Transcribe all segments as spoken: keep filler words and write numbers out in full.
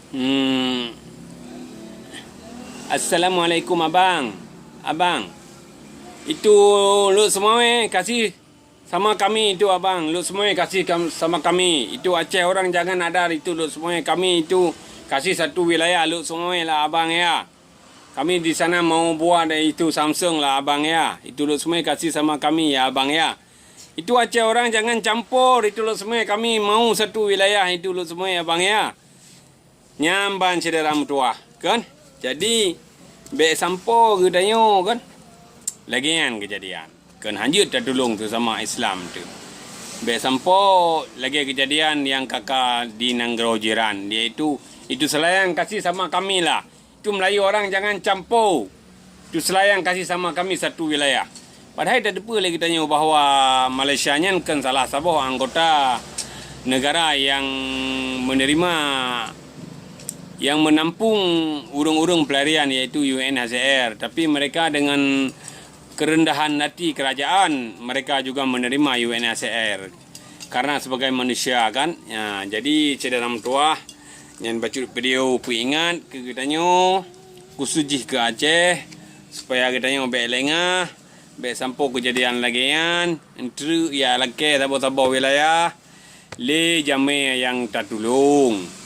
Hmm. Assalamualaikum abang. Abang. Itu Lhokseumawe kasih sama kami itu abang. Lhokseumawe kasih kam-, sama kami. Itu Aceh orang jangan ada itu Lhokseumawe kami itu kasih satu wilayah Lhokseumawe lah abang ya. Kami di sana mau buat itu Samsung lah abang ya. Itu Lhokseumawe kasih sama kami ya abang ya. Itu Aceh orang jangan campur itu Lhokseumawe kami mau satu wilayah itu Lhokseumawe abang ya. Nyan ban syedara meutuwah, kan? Jadi, bék sampoe geutanyoe, kan? Lagée nyan keujadian. Kan hanjeuet tatulông seusama Islam tu. Bék sampoe lagée keujadian nyang ka-ka di nanggroe jiran, yaitu itu seulayang kasih sama kami lah. Itu Melayu orang jangan campur. Itu seulayang kasih sama kami satu wilayah. Padahai tateupeue lé geutanyoe bahwa Malaysia nyan kon salah saboh anggota negara yang menerima, yang menampung ureuëng-ureuëng pelarian, yaitu U N H C R. Tapi mereka dengan kerendahan hati kerajaan, mereka juga menerima U N H C R. Karena sebagai manusia kan. Ya, jadi syedara meutuwah, nyan bacut video peuingat keu geutanyoe, khusus jih keu Aceh, supaya geutanyoe bék lengah, bék sampoe keujadian lagée nyan, eunteuk ya lakée saboh-saboh wilayah, lé jamé nyang tatulông.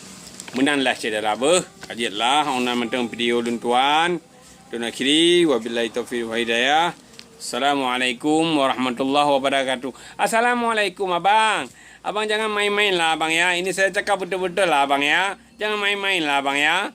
Meunan lah syedara beuh, ka jeuet lah, óh na mantong video lôn tuan. Lôn akhiri, wabillahi taufiq wal hidayah. Assalamualaikum warahmatullahi wabarakatuh. Assalamualaikum, Abang. Abang jangan main-main lah, Abang, ya. Ini saya cakap betul-betul lah, Abang, ya. Jangan main-main lah, Abang, ya.